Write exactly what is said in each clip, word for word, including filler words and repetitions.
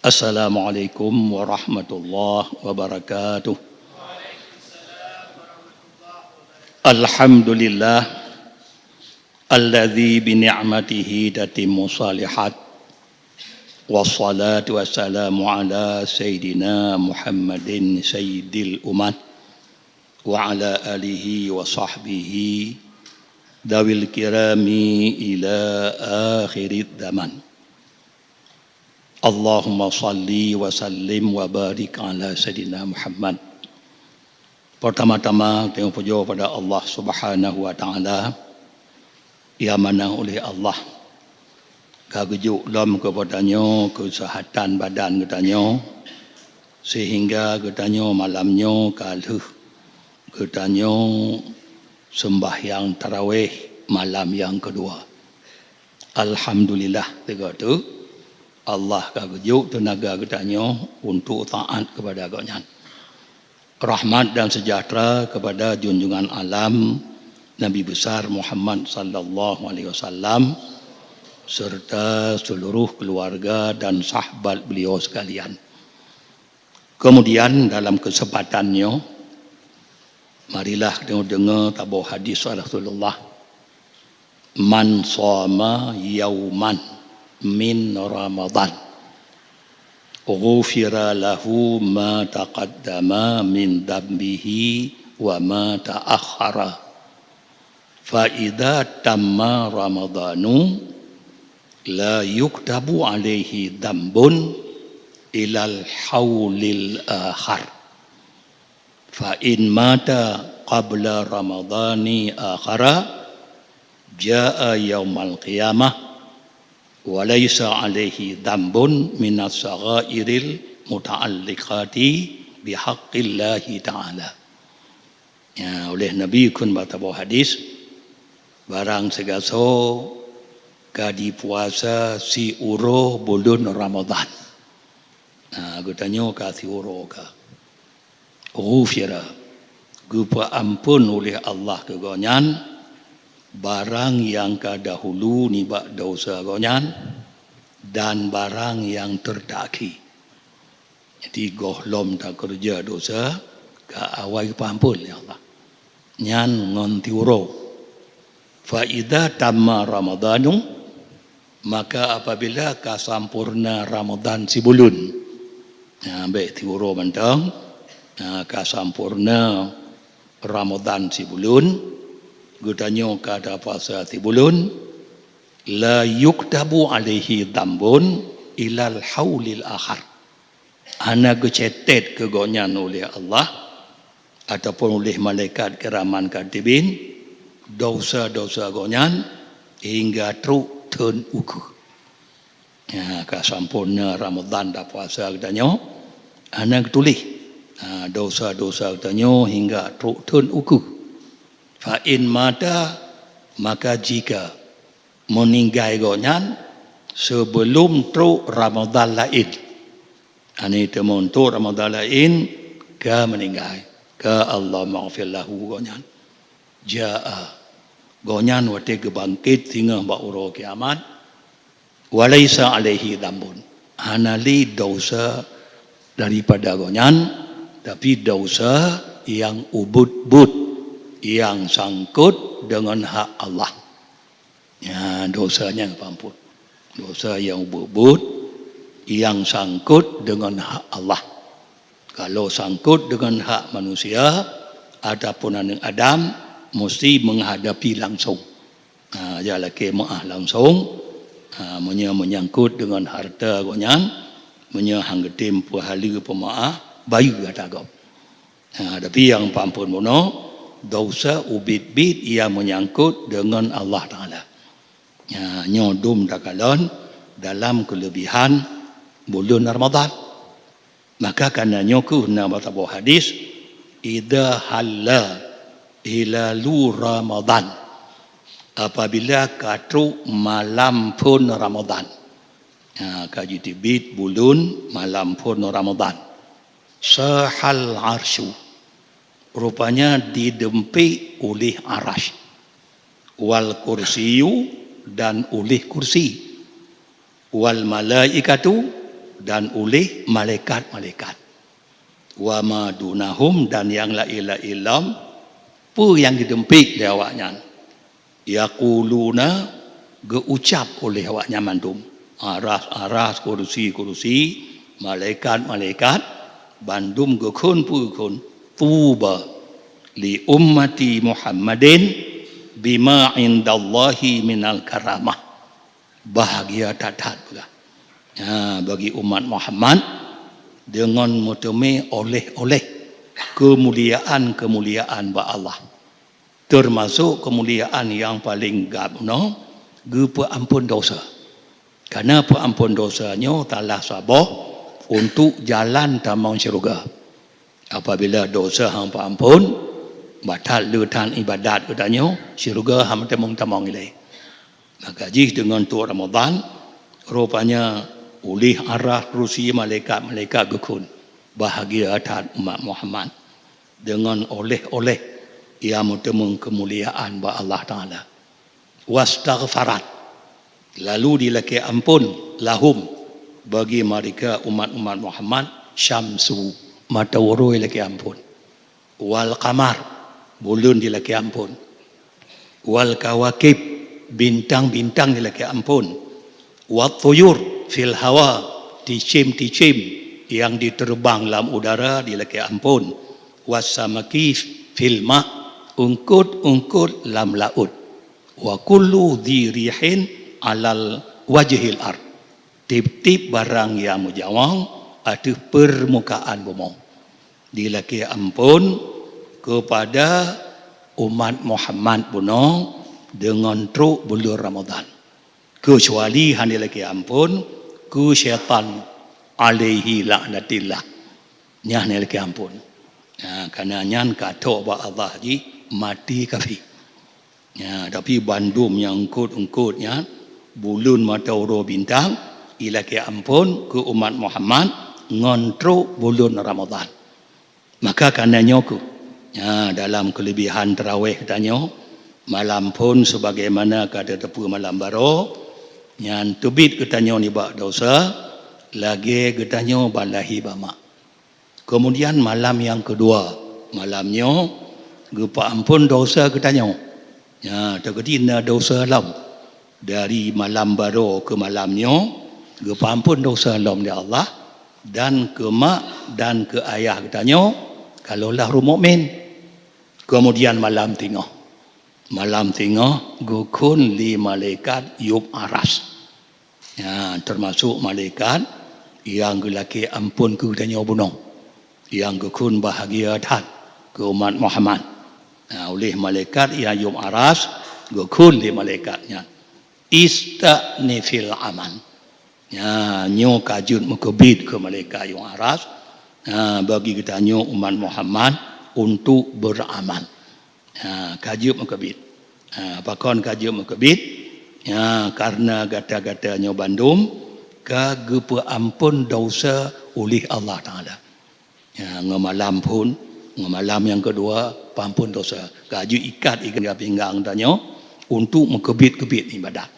Assalamualaikum warahmatullahi wabarakatuh. Alhamdulillah, alladzi bi ni'matihi tatimmu shalihat. Wassalatu wassalamu ala sayyidina Muhammadin sayyidil umat wa ala alihi wa sahbihi dawil kirami ila akhirid zaman. Allahumma shalli wa sallim wa barik ala sayyidina Muhammad. Pertama-tama, tanyoe pujoe pada Allah Subhanahu wa Taala, nyang mana uléh Allah ka geujok lom keu geutanyoe keuseuhatan badan geutanyoe, seuhingga geutanyoe malam nyoe ka lheueh geutanyoe seumbahyang tarawih malam nyang keudua. Alhamdulillah, sigoe teuk Allah ka geujok teunaga geutanyoe untuk taat keupada Gobnyan. Rahmat dan sejahtera kepada junjungan alam Nabi Besar Muhammad sallallahu alaihi wasallam serta seluruh keluarga dan sahabat beliau sekalian. Kemudian, dalam kesempatan nyoe, marilah deungoe-deungoe taboh hadis Rasulullah, "Man shoma yauman min Ramadan, ghufira lahu ma taqaddama min dambihi wa ma ta'akhkhara. Fa idza tamma Ramadanu, la yuktabu alaihi dambun ilal haulil akhar. Fa in mata qabla Ramadani akhara, jaa yaumal qiyamah, wa laisa alaihi dambun minas saghairil muta'alliqati bihaqqillahi ta'ala." Ya, uléh Nabi kheun bak taboh hadis, barang sigasoe ka jipuasa siuroe buleuen Ramadhan. Nah, geutanyoe ka siuroe ka. Ghufira, geupeuamphon uléh Allah keu gobnyan barang nyang ka dahulu nibak desya gobnyan dan barang nyang teutakhé. Jadi, gohlom takeureuja desya, ka awai geupeuamphon lé Allah. Nyan ngon siuroe. Fa idza tamma Ramadanu, maka apabila ka sampoereuna Ramadhan sibuleuen, nah, bèk siuroe mantong, nah, ka sampoereuna Ramadhan sibuleuen, geutanyoe ka tapuasa sibuleuen, la yuktabu alaihi dambun ilal haulil akhar. Hana geucatat keu gobnyan uléh Allah ataupun uléh malaikat kiraman katibin desya-desya gobnyan hingga trok thon ukeue. Ya, ka sampoereuna Ramadhan tapuasa geutanyoe, hana geutuléh, ha, desya-desya geutanyoe hingga trok thon ukeue. Fa in mata, maka jika meuninggai gobnyan seubeulom trok Ramadhan laén. Aneuk teumon trok Ramadhan laén ka meuninggai, ka Allahummaghfir lahu gobnyan. Jaa, gobnyan watèe geubangkét singoh bak uroe kiamat, wa laisa alaihi dambun. Hana lé desya daripada gobnyan, tapi desya nyang ubit-bit, nyang sangkot deungon hak Allah. Nyan desya nyang peuamphon. Desya nyang ubit-bit nyang sangkot deungon hak Allah. Kalau sangkot deungon hak manusia ataupun aneuk Adam, meusti meuhadapi langsong. Ha, jak lakèe meu'ah langsong. Ha, meunyoe meunyangkot deungon hareuta gobnyan, meunyoe han geutem peuhaleue peumeu'ah, bayeue ata gob. Ha, tapi nyang peuamphon bunoe, desya ubit-bit nyang meunyangkot deungon Allah Taala. Ha, nyoe dum takalon dalam keuleubihan buleuen Ramadhan. Maka kana nyoe kheueh na bak saboh hadis, "Idza halla hilalu Ramadhan." Apabila ka trok malam phon Ramadhan. Ha, ka jiteubiet buleuen malam phon Ramadhan. Sahal arsyu. Rupanya dideumpék uléh Arasy. Wal kursiyu, dan uléh kursi. Wal malaikatu, dan uléh malaikat-malaikat. Wa ma dunahum, dan nyang laén-laén lom, peue nyang geuteumpék lé awaknyan. Yaquluna, geuucab uléh awaknyan mandum, aras-aras, kurusi-kurusi, malaikat-malaikat, bandum geukheun peue geukheun, "Tuba li ummati Muhammadin bima indallahi minal karamah." Bahagia that-that peugah, ha, bagi umat Muhammad deungon meuteumé oleh-oleh keumuliaan-keumuliaan bak Allah. Teumasok keumuliaan nyang paleng gab nyoe geupeuamphon desya. Kareuna peuamphon desya nyoe salah saboh untuk jalan tamong syeuruga. Apabila desya han peuamphon, batat le that iébadat geutanyoe, syeuruga han meuteumong tamong ilée. Maka jih deungon trok Ramadhan, rupanya uléh aras, kurusi, malaikat-malaikat geukheun, bahagia that umat Muhammad deungon oleh-oleh nyang meuteumé keumuliaan bak Allah Taala. Wastaghfarat, lalu dilakée amphon lahum, bagi mereka umat-umat Muhammad, syamsu, mata uroe ilakée amphon, wal qamar, buleuen dilakée amphon, wal kawakib, bintang-bintang dilakée amphon, wat tuyur fil hawa, ticém-ticém nyang jiteureubang lam udara dilakée amphon, was samaki fil ma, eungkot-eungkot lam laôt, wa kullu dzi rihin alal wajhil ard, tieb-tieb barang nyang meujawang ateueh peurmukaan bumoe, dilakée amphon keupada umat Muhammad bunoe deungon trok buleuen Ramadhan, keucuali han dilakée amphon keu syaitan, alaihi laknatillah, nyan dilakée amphon. Ha, kareuna nyan ka trok bak Allah jih maté kafé. Ya, tapi bandum nyang eungkot-eungkot nyan, buleuen, mata uroe, bintang, ilakée amphon keu umat Muhammad ngon trok buleuen Ramadhan. Maka kareuna nyoe kheueh, ya, dalam keuleubehan taraweh geutanyoe, malam phon sebagaimana ka tateupeue malam baroe, nyan teubiet geutanyoe nibak desya, lagée geutanyoe bak lahé bak mak. Keumudian malam nyang keudua, malam nyoe geupeuamphon desya geutanyoe. Nyan, teukeudi na desya lom. Dari malam baroe keu malam nyoe, geupeuamphon desya lom lé Allah, dan keu mak dan keu ayah geutanyoe, kalaulah ureuëng mukmin. Keumudian malam singoh. Malam singoh geukheun lé malaikat yub aras. Ya, teumasok malaikat nyang geulakée amphon keu geutanyoe bunoe, nyang geukheun bahagia that keu umat Muhammad. Ya, uléh malaikat nyang yub aras geukheun lé malaikat nyan, "Ista'nifil amal." Ya, nyoe ka jeuet meukeubiet keu malaikat yub aras, ya, bagi geutanyoe umat Muhammad untuk beuramal. Ha, ka jeuet meukeubiet. Ha, pakon ka jeuet meukeubiet? Ha, kareuna gata-gata nyoe bandum ka geupeuamphon desya uléh Allah Taala. Ha, ngon malam phon, ngon malam nyang keudua, peuamphon desya. Ka jeuet ikat iga pinggang tanyoe untuk meukeubiet-keubiet iébadat.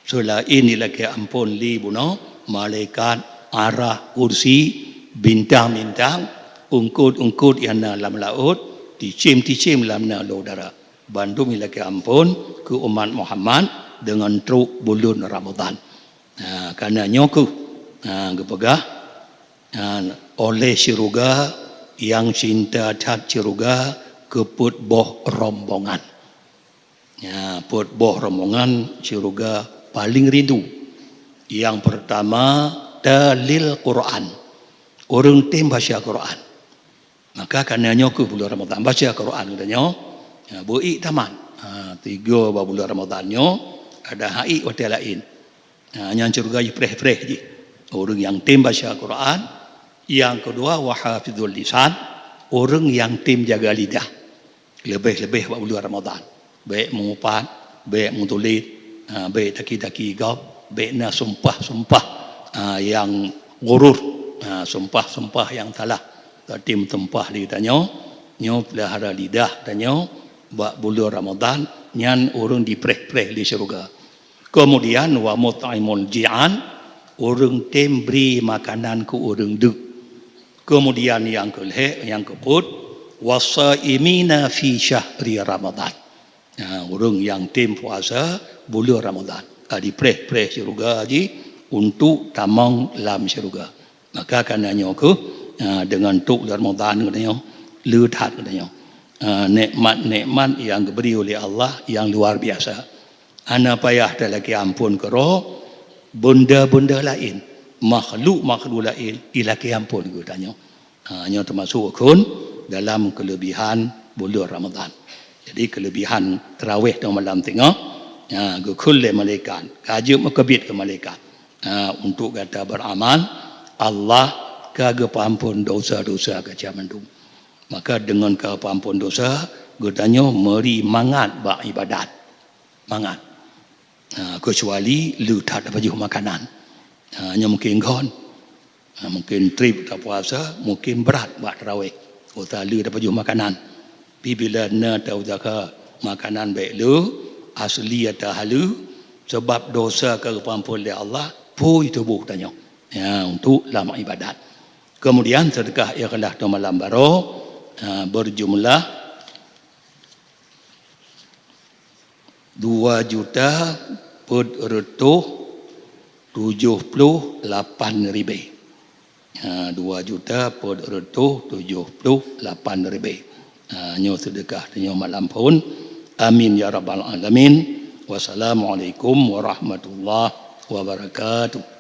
Seulaén ilakée amphon lé bunoe, malaikat, arah, kursi, bintang-bintang, eungkot-eungkot nyang na lam laôt, ticém-ticém nyang na lam udara. Bandum ilakée amphon keu umat Muhammad deungon trok buleuen Ramadhan. Ha, kareuna nyoe kheueh, ha, geupeugah, ha, oleh syeuruga nyang cinta that syeuruga keu peuet boh rombongan. Ya, peuet boh rombongan syeuruga paleng rindu. Nyang peurtama, talil Quran. Ureuëng tem baca Quran. Maka kareuna nyoe kheueh buleuen Ramadhan baca Quran geutanyoe, ya, beu ék tamat. Ha, tiga bak buleuen Ramadhan nyoe, ada hai watée laén. Ha, nyan syeuruga jipreh-preh jih. Ureuëng nyang tem baca Quran, nyang keudua, wa hafizul lisan, ureuëng nyang tem jaga lidah. Leubeh-leubeh bak buleuen Ramadhan. Bék meuupat, bék meutuléh, ha, bék taki-taki gob, bék na sumpah-sumpah, ha, nyang ghurur, ha, sumpah-sumpah nyang salah. Tapi meusumpah lé tanyoe, nyoe peulihara lidah tanyoe bak buleuen Ramadhan, nyan ureuëng jipreh-preh lé syeuruga. Keumudian, wa mut'imul ji'an, Ureuëng tem bri makanan keu ureuëng deuk. Keumudian nyang keu lhée, nyang keupeuet, "Washaimina fi syahri Ramadhan." Ha, ureuëng nyang tem puasa buleuen Ramadhan, ka jipreh-preh syeuruga jih untuk tamong lam syeuruga. Maka kana nyoe kheueh, ha, deungon trok Ramadhan geutanyoe, le that geutanyoe, ha, nikmat-nikmat nyang geubri uleh Allah nyang luar biasa. Hana payah talakée amphon keudroe, benda-benda laén, makhluk-makhluk laén ilakée amphon geutanyoe. Ha, nyoe teumasok kon dalam keuleubihan buleuen Ramadhan. Jadi, keuleubihan tarawih dan malam teungoh, ha, geukheun lé malaikat, ka jeuet meukeubit keu malaikat. Ha, untuk gata beuramal, Allah ka geupeuamphon dosa-dosa gata mandum. Maka deungon ka peuamphon dosa, geutanyoe meuri mangat bak ibadat. Mangat. Ha, keucuali le that tapajoh makanan. Ha, nyoe mungkin gon. Ha, mungkin treb tapuasa, mungkin brat bak tarawih. Uta le tapajoh makanan. Pi bila na taujaga makanan bék le, asli ata haleue, sabab dosa ka geupeuamphon lé Allah, phui tuboh tanyoe. Ya, untuk lam ibadat. Kemudian, sedekah ikhlas di malam baroe, ha, berjumlah dua juta peuet reutôh tujoh ploh lapan ribée. Ha, dua juta peuet reutôh tujoh ploh lapan ribée. Ha, nyoe sedekah tanyoe malam phon. Amin ya rabbal alamin. Wassalamualaikum warahmatullahi wabarakatuh.